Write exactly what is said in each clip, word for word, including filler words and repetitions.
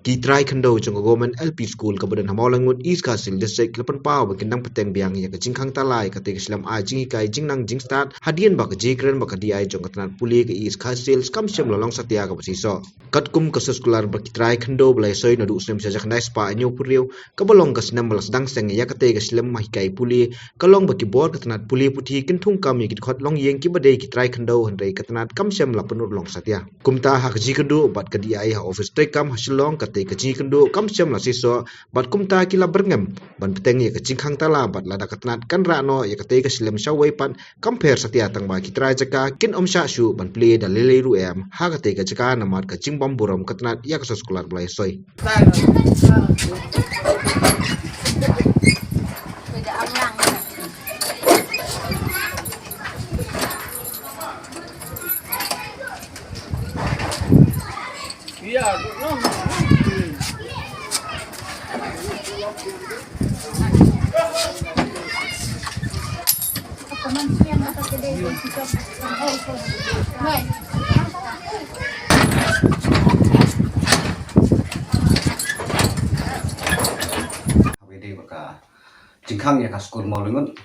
Ki trai khyndew jong ka Government L P School kaba don ha Mawlyngngut, East Khasi Hills District, la pynpaw ba kin dang bteng biang ïa ka jingkhang tala ïa katei ka shlem ai jinghikai jingnang jingstad, hadien ba ka jingkren bad ka D I jong ka tnat pule ka East Khasi Hills kam shym la long satia kaba shisha. Katkum ka soskular ba ki trai khyndew ba la ïasoi naduh u snem shihajar khyndai spah hynñiewphew hynriew, kaba long ka snem ba la sdang seng ïa katei ka shlem hikai pule, ka long ba ki bor ka tnat pule puthi kin thung kam ïa ki dkhot longïing kiba dei ki trai khyndew, hynrei ka tnat kam shym la pynurlong satia. Kumta ha ka jingïakynduh bad ka D I ha office treikam ha Shillong, katei ka jingïakynduh kam shym la shisha, bad kumta ki la byrngem ban bteng ïa ka jingkhang tala, bad lada ka tnat kan rah noh ïa katei ka shlem shawei pat, kam pher satia, tangba ki trai jaka kin ym shah shuh ban plie da lei lei ruh em ha katei ka jaka namar ka jingbym burom ka tnat ïa ka soskular ba la ïasoi. Haba ïadei bad ka jingkhang ïa ka skul Mawlyngngut,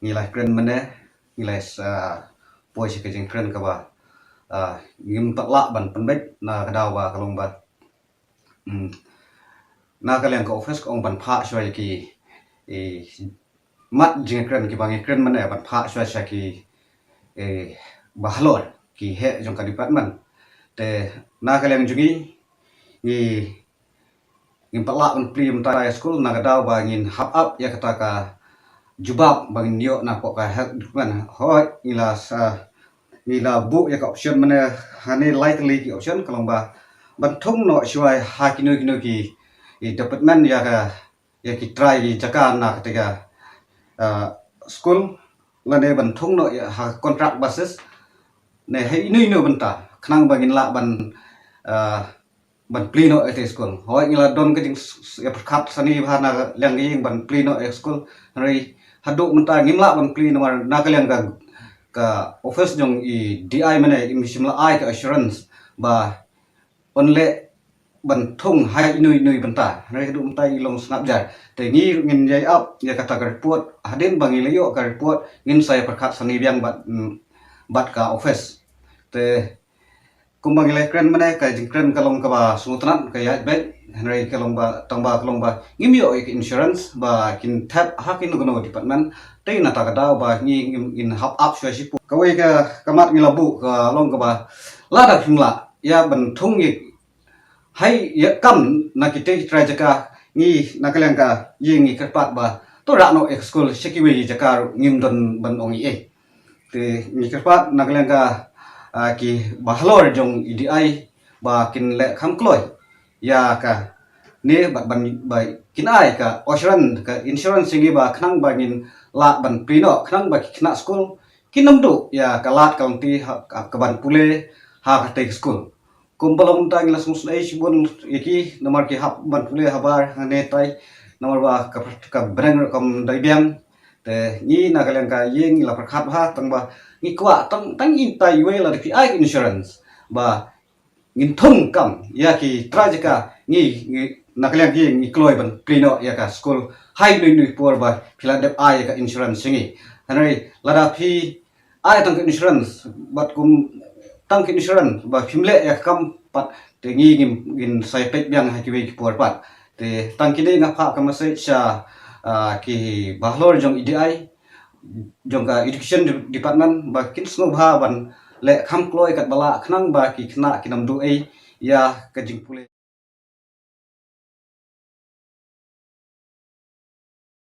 ngi la kren mynne, ngi la, ah, poi sha ka jingkren kaba, ah, ngim pat lah ban pynbeit na ka daw ba ka long ba, hmm, na ka liang ka office ka ong ban phah shuwa ïa ki, eh, mat jingkren kiba ngi kren mynne ban phah shuwa sha ki, eh, bahalor, ki heh jong ka department. Te na ka liang jong ngi, ngi ngim pat lah ban plie mynta ïa skul na ka daw ba ngin hap ap ïa kata ka jubab ba ngin ïoh na pok ka health department. Hooid, ngi la sa, ngi la buh ïa ka option mynne, hangne lai tylli ki option, ka long ba ban thung noh shuwa ha kino kino ki, ki department ïa ka, ïa ki trai ki jaka na katei ka, ah, skul, lane ban thung noh ïa ha contract basis, ne ha ino ino bynta, khnang ba ngin lah ban, ah, ban plie noh ïa katei skul. Hooid, ngi la don ka jing s-, s-, ïa pyrkhat sani bha na liang ka ïing ban plie noh ïa skul. Hynrei haduh mynta ngim lah ban plie namar na ka liang ka, ka office jong i D I mynne im shym la ai ka assurance ba un leh ban thung ha ino ino bynta. Hynrei haduh mynta i long sngap jar. Te ngi ruh ngin ïai ap ïa kata ka report. Hadien ba ngi la ïoh ka report ngin sa ïa pyrkhat sani biang bad, mm, bad ka office. Te kumba ngi la kren mynne, ka jingkren ka long kaba sngewtynnat, ka ïaid beit, hynrei ka long ba, tang ba ka long ba ngim ïoh ïa ka insurance ba kin thep ha kino kino department. Te na kata ka daw ba ngi ngin, ngin hap ap shuwa shipor. Kawei ka, ka mat ngi la buh ka long kaba lada phim lah ïa ban thung ïa, hai ïa kam na kitei ki trai jaka, ngi na ka liang ka ïing ngi kyrpad ba to rah noh ïa ka skul sha kiwei jaka ruh, ngim don ban ong ei ei. Te ngi kyrpad na ka liang ka, ah, ki bahalor jong i D I ba kin leh kham kloi ïa kane bad ban, ba kin ai ka assurance, ka insurance ïa ngi ba khnang ba ngin lah ban plie noh, khnang ba ki khynnah skul kin ym duh ïa ka lad ka lynti ha, ka, ka ban pule ha katei ka skul. Kumba long mynta ngi la sngewsynei shibun ïa ki namar ki hap ban pule habar hangne tai, namar ba ka, ka bneng ruh kam dei biang. Te ngi na ka liang ka ïing ngi la pyrkhat bha, tang ba ngi kwah tang, tang ita iwei lada phi ai insurance ba ngin thung kam ïa ki trai jaka, ngi, ngi na ka liang ka ïing ngi kloi ban plie noh ïa ka skul ha ino ino i por ba phi la dep ai ïa ka insurance ïa ngi. Hynrei lada phi ai tang ka insurance, bad kum tang ka insurance ba phim leh ïa ka kam pat, te ngi ngin, ngin sa ïa peit biang ha kiwei ki por pat. Te tang kine nga phah ka message sha, ah, ki bahalor jong i D I, jong ka education de-, department ba kin sngewbha ban leh kham kloi katba lah khnang ba ki khynnah kin ym duh ei ïa ka jingpule.